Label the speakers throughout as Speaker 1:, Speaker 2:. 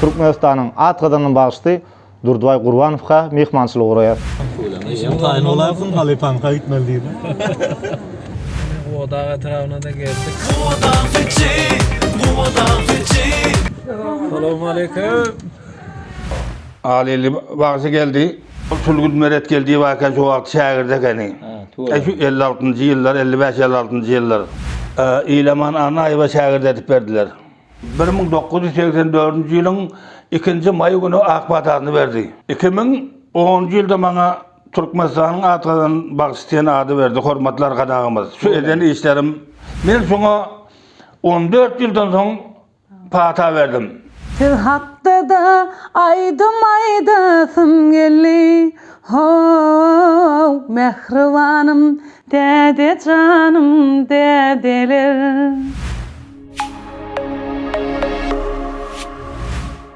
Speaker 1: Türkmenistanyň at gazanan bagşysy Durdybaý Gurbanowka myhmançylyk guraýar.
Speaker 2: Eýýäm taýyn bolaýypsyň halypaňka gitmeli diýip.
Speaker 3: Ine Gubadag etrabyna-da geldik. Salowmaleýkim.
Speaker 4: Alyly bagşy geldi. Ol Sülgün Meretgeldiýew eken şo wagt şägirdi ekeni. E şu 56-njy ýyllar, 55-56-njy ýyllar. Ilaman Annaýewe şägirt edip berdiler. 1984-nji ýylyň ikinji maý güni ak patasyny berdi. 2010-njy ýylda maňa Türkmenistanyň at gazanan bagşysy diýen ady berdi hormatly Arkadagymyz. Şu eden işlerim men şoňa 14 ýyldan soň pata berdim.
Speaker 5: Siz hakda-da aýdym aýdasym geldi, How, mähribanym, däde janym, dädeler.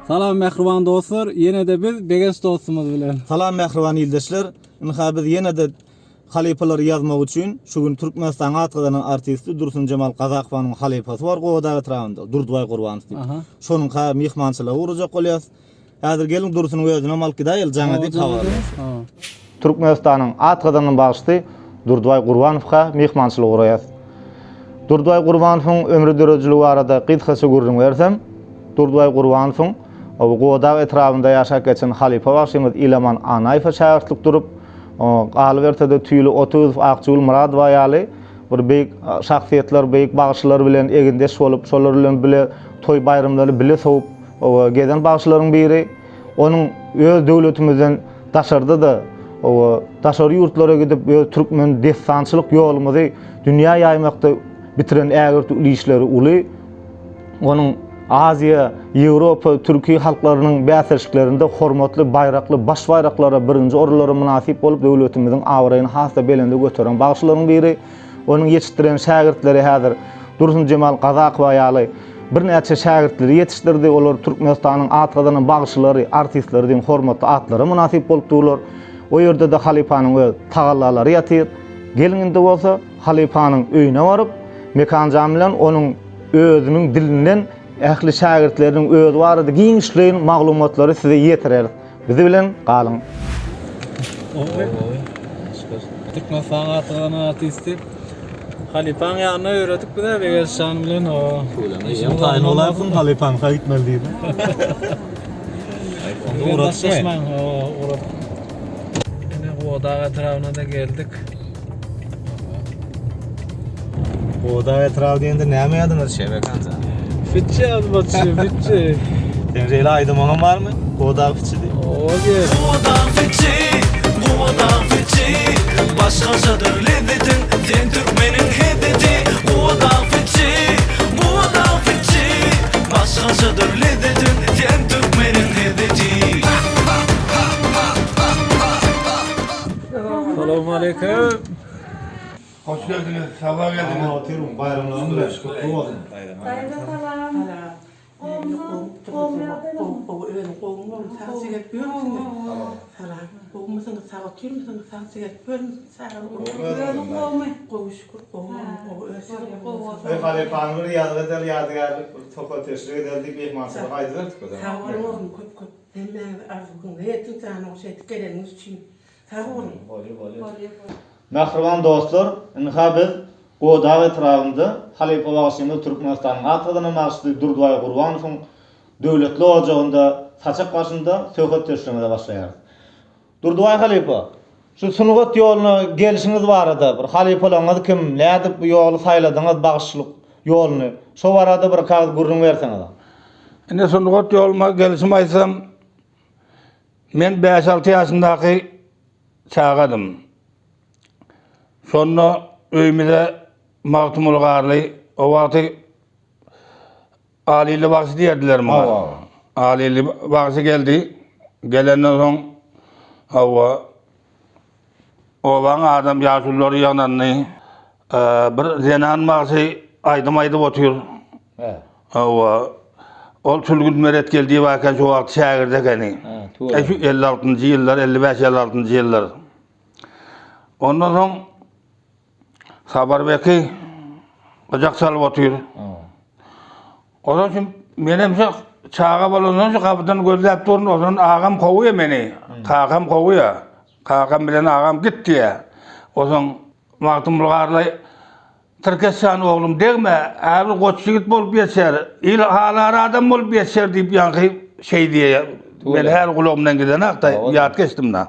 Speaker 3: Salam mähriban dostlar, ýene-de biz Begenç dostumyz bilen.
Speaker 2: Salam mähriban ildeşler, ynha biz ýene-de halypalary ýazmak üçin şu gün Türkmenistanyň at gazanan artisti Dursunjemal Gazakowanyň halypasy bar Gowadag etrabynda, Durdybaý Gurbanow diýip. Şonuňka myhmançylyga ugrajak bolýas. Häzir geliň Dursunyň özünem alyp gidäýeli jaň edip habarlaşyp.
Speaker 1: Türkmenistanyň at gazanan bagşysy Durdybaý Gurbanowka myhmançylyk guraýas. Durdybaý Gurbanowyň ömri döredijiligi barada gysgaça gürrüň bersem, Durdybaý Gurbanowyň Gubadag etrabynda ýaşap geçen halypa bagşymyz Ilaman Annaýewe şägirtlik durup, galyberse-de Tüýli Otuzow, Akjigül Myradowa ýaly bir beýik şahsyýetler, beýik bagşylar bilen egindeş bolup, şolar bilen bile toý-baýramlary bile sowup, Gezen bagşylaryň biri. Onuň öz döwletimizden daşarda-da, daşary ýurtlara gidip, öz türkmen dessançylyk ýolumyzy dünýä ýaýmakda bitiren ägirt uly işleri uly. Onuň Aziýa, Ýewropa, türki halklarynyň bäsleşiklerinde hormatly baýrakly baş baýraklara, birinji orunlara mynasyp bolup, döwletimiziň abraýyny has-da belende göteren bagşylaryň biri. Onuň ýetişdiren şägirtleri häzir Dursunjemal Gazakowa ýaly birnäçe şägirtleri ýetişdirdi. Olar Türkmenistanyň at gazanan bagşylary, artistleri diýen hormatly atlara mynasyp bolup durlar. O ýerde-de halypanyň öz tagallalary ýatyr. Geliň indi bolsa halypanyň öýüne baryp, Mekan jan bilen onuň özüniň dilinden ähli şägirtleriniň özi barada giňişleýin maglumatlary size ýetireris. Bizi bilen galyň.
Speaker 3: Gowy. Şükür. Türkmenistanyň at gazanan artisti. Halypaň ýanyna ýöredik biz-ä Begenç jan bilen. O.
Speaker 2: Eýýäm taýyn bolaýypsyň halypaňka gitmeli diýip.
Speaker 3: Ugratdyk. Ugradyk. Ine Gubadag etrabyna-da geldik.
Speaker 2: Gubadag etraby diýende näme ýadyňa düşýär Mekan jan?
Speaker 3: Fitçi ýadyma düşýär, fitçi.
Speaker 2: Seň şeýle aýdymyňam barmy? Gubadag fitçi diýip.
Speaker 3: Owa diýer.
Speaker 6: Gubadag fitçi, Gubadag fitçi, Başgaçadyr lezzetiň, sen türkmeniň hezzeti. Gubadag fitçi, Gubadag fitçi, Başgaçadyr lezzetiň, sen türkmeniň hezzeti.
Speaker 3: Salowmaleýkim.
Speaker 4: Hoş geldiňiz, saba geldiňiz.
Speaker 2: Aman otyryň, baýramlaryň bilen gutly bolsun.
Speaker 5: Daýza salam.
Speaker 7: Gowy gowy özüň gowumy oglum sagja gelip ýörmüsiňiz salam gowumysyňyz sag otyrmysyňyz sagja gelip ýörmüsiňiz çagalar
Speaker 5: Özüň gowumy?
Speaker 7: Gowy şükür gowy oglum gowy öz siziň
Speaker 2: Gowy halypany bir ýazgy edeli ýadygärlik bir söhbetdeşlik edeli diýip myhmançylyga gaýdyberdik biz.
Speaker 7: Sag boluň oglum köp köp hemmäňize arzuwyňyza ýetiň janyňyz şeýdip geleniňiz üçin Sag boluň.
Speaker 2: Bolýa bolýa.
Speaker 1: Mähriban dostlar, ynha biz Godag etrabynda halypa bagşymyz Türkmenistanyň at gazanan bagşysy Durdybaý Gurbanowyň döwletli ojagynda saçak başynda söhbetdeşligimize başlaýarys. Durdybaý halypa, şu sungat ýoluna gelşiňiz barada, bir halypalaryňyz kim, nädip bu ýoly saýladyňyz bagşyçylyk ýoluny, şo barada bir iki agyz gürrüň berseňiz.
Speaker 4: Indi sungat ýoluma gelşimi aýtsam, Men bäş-alty ýaşyndaky çagadym. Şonda öýümize Magtymguly Garly, o wagty Alyly bagşy diýerdiler muňa. Alyly bagşy geldi. Gelenden soň hawa obaň adam ýaşululary ýygnandy. Bir zenan bagşy aýdym aýdyp otyr. Hawa. Ol Sülgün Meretgeldiýew eken şo wagt şägirdi ekeni. E şu 56-njy ýyllar, 55-56-njy ýyllar. Ondan soň Saparbeki gyjak çalyp otyr. Ondan soň menem şo. çaga bolandan şu gapydan gözläp durun, ondan agam kowýa meni. Kakam kowýa. Kakam bilen agam git diýä. Onsoň Magtymguly Garly Tirkeş jan oglum degme, äbir goç ýigit bolup ýetişer, il halar adam bolup ýetişer diýip ýaňky şeý diýýär. Men häli gulagymdan gidenok-da, ýat geçdim-da.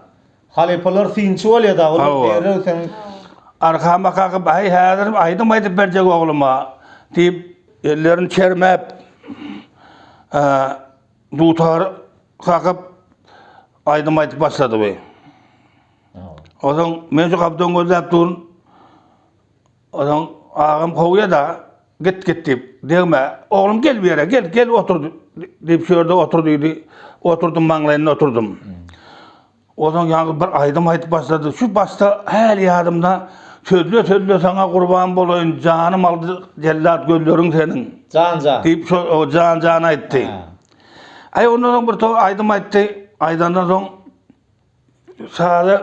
Speaker 2: Halypalar synçy bolýar-da, olar derrew seň.
Speaker 4: Arkama kakyp, Aý, häzir aýdym aýdyp berjek ogluma diýip, ellerini çermäp, dutar kakyp, aýdym aýdyp başlady bu. Onsoň men şu gapydan gözläp durun. Onsoň agam kowýa-da, git, git diýip, degme, oglum gel bu ýere, gel, gel otur diýip, şu ýerde otur diýdi. Oturdym, maňlaýynda oturdym. Onsoň ýaňky bir aýdym aýdyp başlady. Şu başda häli ýadymda, Sözle-sözle saňa gurban bolaýyn, janym aldy jellat gözleriň seniň.
Speaker 2: Jan-jan.
Speaker 4: Diýip, şo jan-jan aýtdy. Aý, ondan soň bir to aýdym aýtdy. Aýdandan soň saza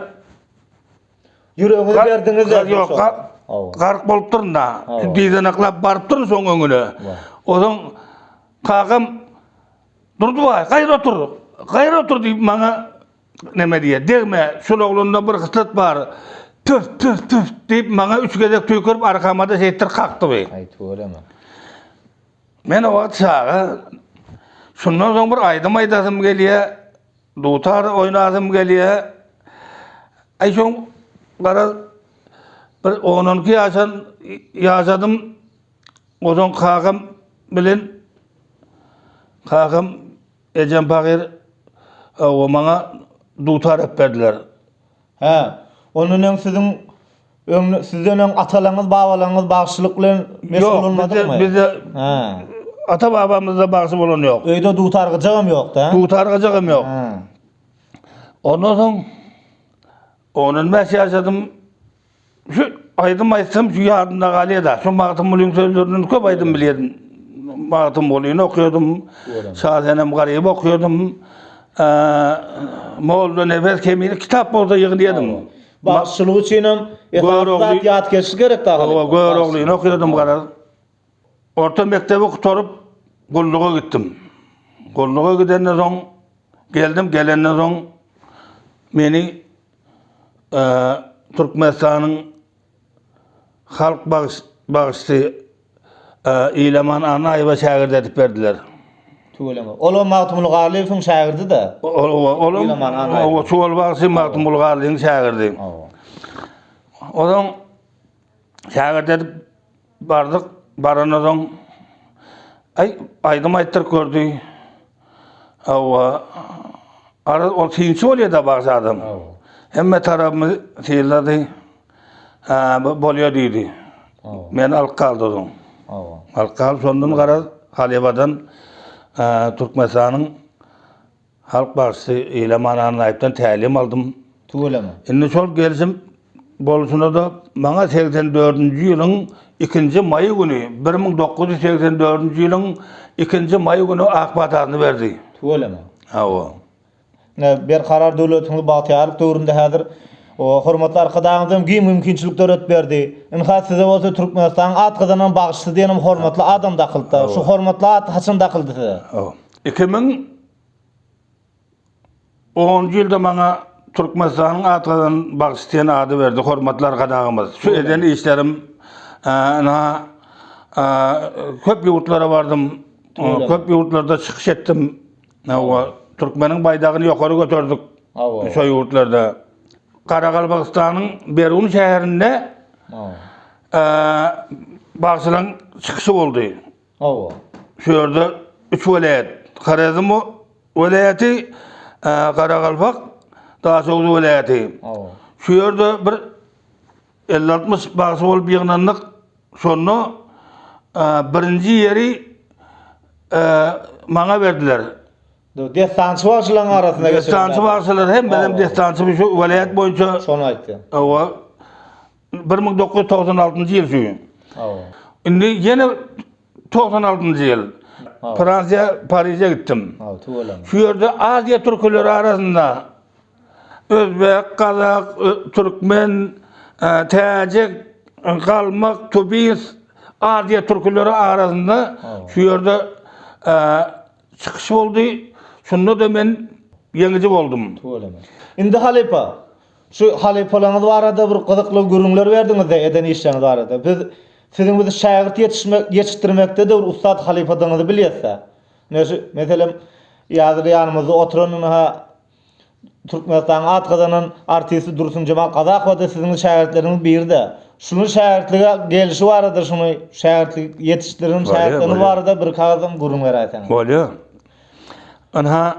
Speaker 2: Ýüregiňizi berdiňiz
Speaker 4: de. Ýok, gark bolupdyryn da. Dizenaklap barypdyryn şoň öňüne. Ozaň kakam Durdybaý, gaýra otur, gaýra otur diýip maňa neme diýýär, degme, şul oglanda bir hyslat bar. Tüf, tüf, tüf diýip maňa üç gezek tüýkürip arkama-da şeýtdir kakdy bi.
Speaker 2: Aý, tüweleme.
Speaker 4: Men o wagt çaga. Şundan soň bir aýdym aýdasym gelýär. Dutar oýnasym gelýä. Aý şoň garaz bir on-on iki ýaşan ýaşadym. Onsoň kakam bilen kakam ejem pahyr o maňa dutar alyp berdiler.
Speaker 2: Hä, ondan öň siziň öň sizden öň atalaryňyz, babalaryňyz bagşylyk bilen meşgullanmadymy?
Speaker 4: Ýok, bizde bizde ata babamyzda bagşy bolan ýok.
Speaker 2: Öýde dutar gyjagam ýokdy, hä?
Speaker 4: Dutar gyjagam ýok. Ondan soň on bäş ýaşadym. Şu aýdym aýtsam şu ýadymda galýar-da. Şu Magtymgulyň sözlerinden köp aýdym bilýärdim. Magtymgulyny okuyordum. Şasenem Garyby okuyordum. Molla Nepes Kemini kitap bolsa ýygnýardym.
Speaker 2: Bagşyçylyk üçin hem esasy zat ýatkeşlik gerek dagy.
Speaker 4: Hawa, Göroglyny okuyordum garaz. Orta mekdebi gutaryp gulluga gitdim. Gulluga gidenden soň geldim, gelenden soň meni Türkmenistanyň halk bagşysy Ilaman Annaýewe şägirt edip berdiler.
Speaker 2: Tüweleme. Olam Magtymguly Garlyýewiň şägirdi-de.
Speaker 4: Olam
Speaker 2: Ilaman Annaýew.
Speaker 4: Owa, çuwal bagşy Magtymguly Garlyýewiň şägirdi. Onuň şägirt edip Bardyk, barandan soň aý aýdym aýtdyryp gördi. Hawa. Ara ol synçy bolýar-da bagşy adam. Hemme tarapymy synlady. Ha, bu bolýar diýdi. Meni alyp galdy onuň. Alyp galyp şondan garaz halypadan Türkmenistanyň Halk bagşysy Ilaman Annaýewden tälim aldym.
Speaker 2: Tüweleme.
Speaker 4: Indi şol gelşim bolşuna-da maňa segsen dördünji ýylyň ikinji maýy güni, 1984-nji ýylyň ikinji maýy güni ak patasyny berdi.
Speaker 2: Tüweleme.
Speaker 4: Hawa.
Speaker 2: Ine, Berkarar döwletimiziň bagtyýarlyk döwründe häzir hormatly Arkadagymyz hem giň mümkinçilik döredip berdi. Ynha, size bolsa Türkmenistanyň at gazanan bagşysy diýen hem hormatly adam dakyldy. Şu hormatly at haçan dakyldy size?
Speaker 4: Hawa. 2010-njy ýylda maňa Türkmenistanyň at gazanan bagşysy diýen ady berdi hormatly Arkadagymyz. Şu eden işlerim ynha köp ýurtlara bardym, köp ýurtlarda çykyş etdim. Hawa, türkmeniň baýdagyny ýokary göterdik şo ýurtlarda. Garagalpagystanyň Berun şäherinde bagşylaryň çykyşy boldy.
Speaker 2: Hawa.
Speaker 4: Şu ýerde üç welaýat, Horezm welaýaty, Garagalpak, Daşoguz welaýaty.
Speaker 2: Hawa.
Speaker 4: Şu ýerde bir 50-60 bagşy bolup ýygnandyk. Şonda birinji ýeri maňa berdiler.
Speaker 2: Dessançy bagşylaryň arasynda geçirilen.
Speaker 4: Dessançy bagşylar hem bizem dessançy şu welaýat boýunça.
Speaker 2: Şony aýtýan.
Speaker 4: Hawa. 1996-njy ýyl şu.
Speaker 2: Hawa.
Speaker 4: Indi ýene 96-njy ýyl. Fransiýa, Pariže gitdim.
Speaker 2: Hawa, tüweleme.
Speaker 4: Şu ýerde Aziýa türküleri arasynda özbek, gazak, türkmen, täjik, galmak, tubis Aziýa türküleri arasynda şu ýerde. çykyş boldy. Şunda-da men ýeňiji boldum.
Speaker 2: Tüweleme. Indi halypa, şu halypalaryňyz barada bir gyzykly gürrüňler berdiňiz-de eden işleriňiz barada. Biz siziň bizi şägirt ýetişmek ýetişdirmekde-de bir ussat halypadygyňyzy bilýäs-dä. Ine şu, meselem, ýazyr ýanymyzda oturan ynha Türkmenistanyň at gazanan artisti Dursunjemal Gazakowa-da siziň şägirtleriňiz biri-de. Şuny şägirtlige gelşi barada şuny şägirtlik ýetişdiren şägirtleriňiz barada bir kagyzam gürrüň beräýseňiz.
Speaker 4: Bolýar. Ynha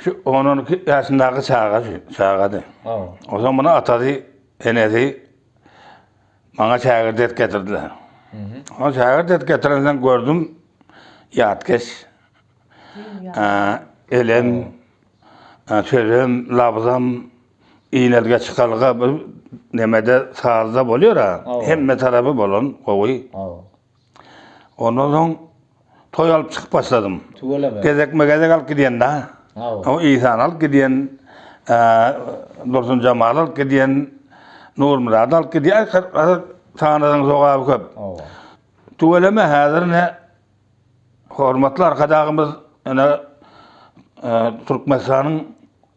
Speaker 4: şu on-on iki ýaşyndaky çaga şu, çagady. Onsoň muny atasy, enesi maňa şägirt edip getirdiler. Oňa şägirt edip getirensoň gördüm, ýatkeş. Elem, sözem, labzam, inelge çykalga bir nemede sazda bolýar-a. Hemme tarapy bolan gowy. Ondan soň toý alyp çykyp başladym.
Speaker 2: Tüweleme.
Speaker 4: Gezekme-gezek alyp gidýän-dä. O Isany alyp gidýän, Dursun Jamaly alyp gidýän, Nurmyrady alyp gidýän. Sanasaň sogaby köp. Tüweleme häzir ine Hormatly Arkadagymyz ine Türkmenistanyň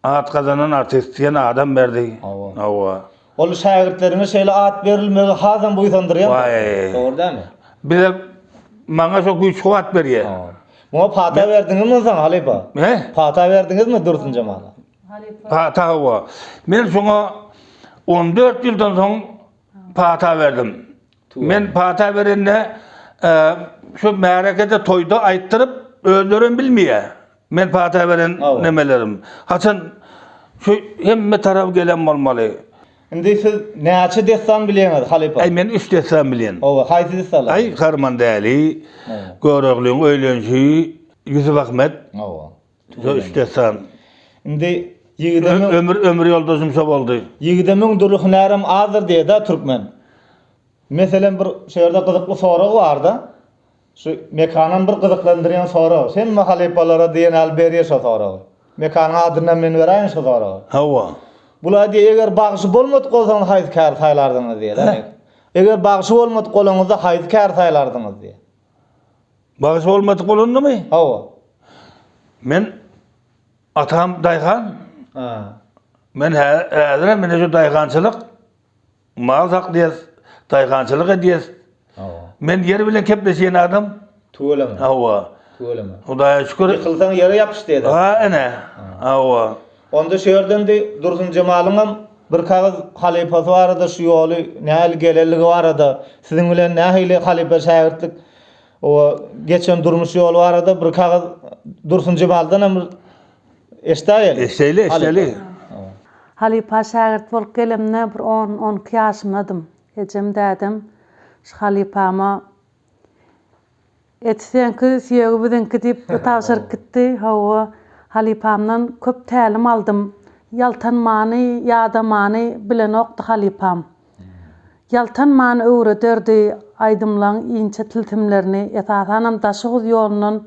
Speaker 4: at gazanan artisti diýen adam berdi. Hawa.
Speaker 2: Ol şägirtleriňe şeýle at berilmegi hasam buýsandyrýar.
Speaker 4: Waý.
Speaker 2: Dogry dälmi?
Speaker 4: Bize maňa şo güýç-kuwwat berýär.
Speaker 2: Muňa pata berdiňizmi onsoň halypa?
Speaker 4: He?
Speaker 2: Pata berdiňizmi Dursun Jemala?
Speaker 4: Pata hawa. Men şoňa 14 ýyldan soň pata berdim. Men pata berende şu märekede toýda aýtdyryp özlerem bilmeýär. Men pata beren nemelerim. Haçan şu hemme tarap gelen bolmaly.
Speaker 2: Indi siz näçe dessan bilýäňiz halypa?
Speaker 4: Aý men 3 dessan bilýän.
Speaker 2: Hawa, haýsy dessanlar?
Speaker 4: Aý Harman däli, Göroglyň öýlenişi, Ýusup Ahmet.
Speaker 2: Hawa.
Speaker 4: Şu 3 dessan.
Speaker 2: Indi ýigide
Speaker 4: ömür ömür ýoldaşym şo boldy.
Speaker 2: Ýigide müň dürli hünärem azdyr diýýär-dä türkmen. Meselem bir şu ýerde gyzykly sorag barda. Şu Mekanam bir gyzyklandyrýan sorag. Hemme halypalara diýen ýaly berýär şo soragy. Mekanyň adyndan men beräýin şo soragy.
Speaker 4: Hawa.
Speaker 2: Bular diýýär eger bagşy bolmadyk bolsaňyz haýsy käri saýlardyňyz diýýär. Eger bagşy bolmadyk bolaňyzda haýsy käri saýlardyňyz diýýär.
Speaker 4: Bagşy bolmadyk bolandamy?
Speaker 2: Hawa.
Speaker 4: Men atam daýhan.
Speaker 2: Ha.
Speaker 4: Men häzirem mine şu daýhançylyk Mal saklaýas, daýhançylyk edýäs.
Speaker 2: Hawa.
Speaker 4: Men ýer bilen kepleşýän adam.
Speaker 2: Tüweleme.
Speaker 4: Hawa.
Speaker 2: Tüweleme.
Speaker 4: Hudaýa şükür.
Speaker 2: Ýykylsaň ýere ýapyş diýýär.
Speaker 4: Ha, ene. Hawa.
Speaker 2: Onda şu ýerden di Dursun Jemalyňam bir kagyz halypasy barada şu ýoly nähili gelenligi barada, siziň bilen nähili halypa şägirtlik o geçen durmuş ýoly barada bir kagyz Dursun Jemaldanam bir Eşdäýeli.
Speaker 4: Eşdeýli, eşdeli.
Speaker 5: Halypa şägirt bolup gelemde bir on, on iki ýaşymdadym. Ejem, dädem şu halypama Eti seňki, süýegi biziňki diýip tabşyryp gitdi. Hawa, halypamdan köp tälim aldym. Ýaltanmany, ýadamany bilenokdy halypam. Ýaltanman öwrederdi aýdymlaň inçe tilsimlerini, esasanam Daşoguz ýolundan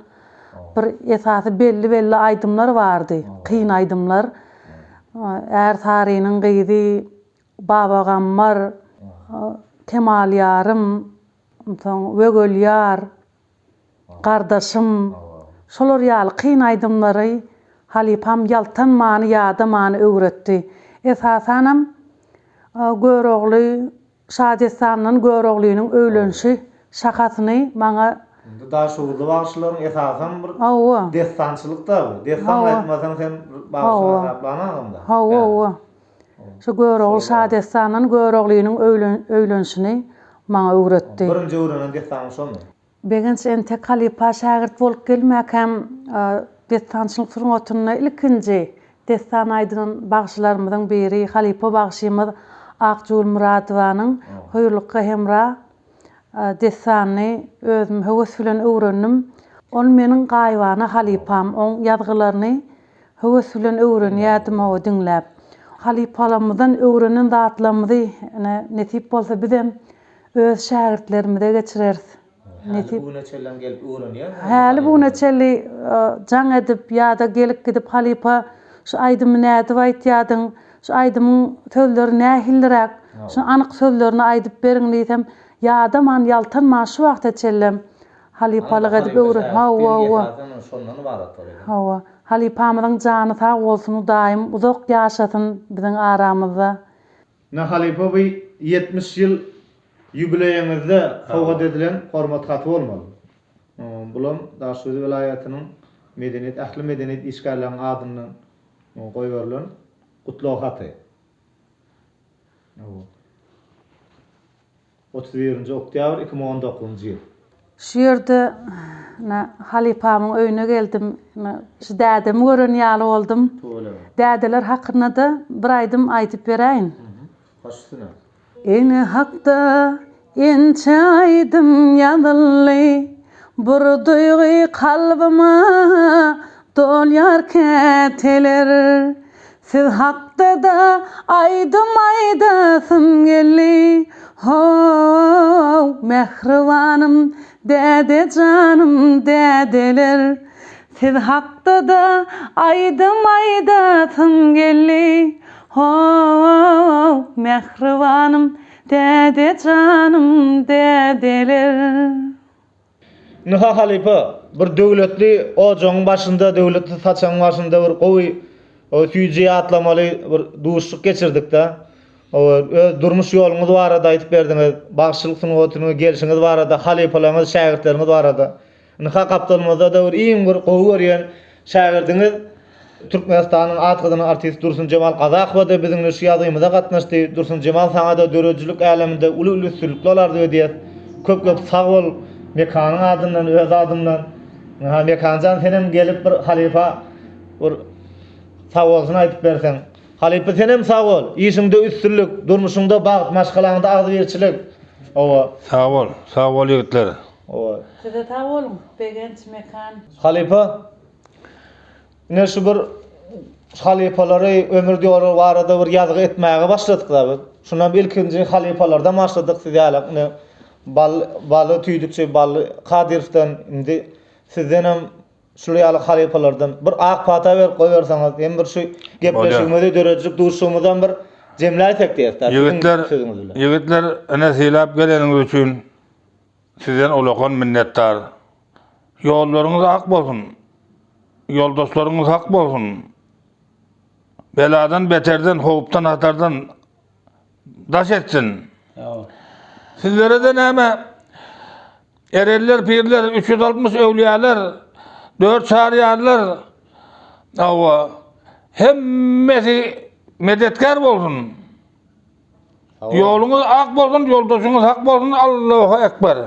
Speaker 5: bir esasy belli-belli aýdymlar bardy, kyn aýdymlar. Ärsarynyň gyzy, Baba Gammar, Kemal ýarym, onsoň Wögel ýar. Gardaşym, şolar ýaly kyn aýdymlary halypam ýaltanmany, ýadamany öwretdi. Esasanam, Görogly şadessanyndan Göroglynyň öýlenişi şahasyny maňa.
Speaker 2: Indi daşoguzly bagşylaryň esasam bir
Speaker 5: Hawa.
Speaker 2: dessançylyk-da bu. Dessan aýtmasaň sen bagşy hasaplanaňda.
Speaker 5: Hawa, hawa. Şu Görogly şadessanyndan Göroglynyň öýlenişini maňa öwretdi.
Speaker 2: Birinji öwrenen dessanyň şomy?
Speaker 5: Begenç entek halypa şägirt bolup gelmäkäm dessançylyk sungatynda ilkinji dessan aýdylan bagşylarymyzyň biri halypa bagşymyz Akjigül Myradowanyň Hüýrlukga Hemra dessanyny özüm höwes bilen öwrendim. Ol meniň gaýybana halypam, oň ýazgylaryny höwes bilen öwrenýärdim oba diňläp. Halypalarymyzdan öwrenen zatlarymyzy ine nesip bolsa bizem Öz şägirtlerimize geçireris.
Speaker 2: Häli bu güne çenlem gelip öwrenýärmi?
Speaker 5: Häli bu güne çenli jaň edip ýa-da gelip gidip halypa şu aýdymy nädip aýtýadyň, şu aýdymyň sözleri nähiliräk, şu anyk sözlerini aýdyp beriň diýsem, ýadaman, ýaltanman şu wagta çenlem. Halypalyk edip öwre hawa hawa.
Speaker 2: Şondan ybarat bolýar.
Speaker 5: Hawa. Halypamyzyň jany sag bolsun Hudaýym uzak ýaşasyn biziň aramyzda.
Speaker 1: Ine halypa bu 70 ýyl ýubileýiňizde sowgat edilen hormat haty bolmaly. Bulam Daşoguz welaýatynyň medeniýet ähli medeniýet işgärleriniň adyndan goýberilen gutlag haty. 31-nji oktýabr 2019-njy ýyl.
Speaker 5: Şu ýerde ine halypamyň öýüne geldim. Ine şu dädemi gören ýaly boldum.
Speaker 1: Tüweleme.
Speaker 5: Dädeler hakynda-da bir aýdym aýdyp beräýin.
Speaker 1: Baş üstüne.
Speaker 5: Ene hakda ençe aýdym ýazyldy, Bir duýgy kalbyma dolýar käteler. Siz hakda-da aýdym aýdasym geldi, How, mähribanym, däde janym, dädeler. Siz hakda-da aýdym aýdasym geldi, Ho-ow, mähribanym, däde janym, dädeler.
Speaker 1: Ynha halypa, bir döwletli ojagyň başynda, döwletli saçagyň başynda bir gowy, süýji ýatlamaly bir duşuşyk geçirdik-de. Öz durmuş ýoluňyz barada aýdyp berdiňiz, bagşylyk sungatyna gelşiňiz barada, halypalaryňyz, şägirtleriňiz barada. Ynha gapdalymyzda-da bir iň bir gowy görýän şägirdiňiz Türkmenistanyň at gazanan artisti Dursunjemal Gazakowa-da biziň bilen şu ýazgymyza gatnaşdy. Dursunjemal saňa-da döredijilik äleminde uly-uly üstünlikler arzuw edýäs. Köp-köp sag bol Mekanyň adyndan, öz adymdan. Ynha Mekanjan senem gelip bir halypa bir sag bolsun aýdyp berseň. Halypa senem sag bol. Işiňde üstünlik, durmuşyňda bagt, maşgalaňda agzybirçilik. Hawa.
Speaker 4: Sag bol, sag bol ýigitler.
Speaker 1: Hawa.
Speaker 5: Size sag boluň Begenç Mekan.
Speaker 1: Halypa ine şu bir halypalary ömür ýoly barada bir ýazgy etmäge başladyk da biz. Şunam ilkinji halypalardan başladyk siz ýaly ine Bally Bally tüýdükçi Bally Kadyrowdan indi sizdenem şul ýaly halypalardan bir ak pata berip goýberseňiz hem bir şu gepleşigimizi döredijilik duşuşygymyzam bir jemläýsek diýeris da siziň
Speaker 4: Ýigitler
Speaker 1: sözüňiz bilen.
Speaker 4: ýigitler ine sylap geleniňiz üçin Sizden ulakan minnetdar. Ýollaryňyz ak bolsun. Ýoldaşlaryňyz hak bolsun. Beladan, beterden, howpdan, hatardan daş etsin. Sizlere-de näme erenler, pirler, 360 öwlüýalar, dört çaryýarlar, hawa, hemmesi medetkär bolsun. Ýoluňyz ak bolsun, ýoldaşyňyz hak bolsun, Allahu ekber.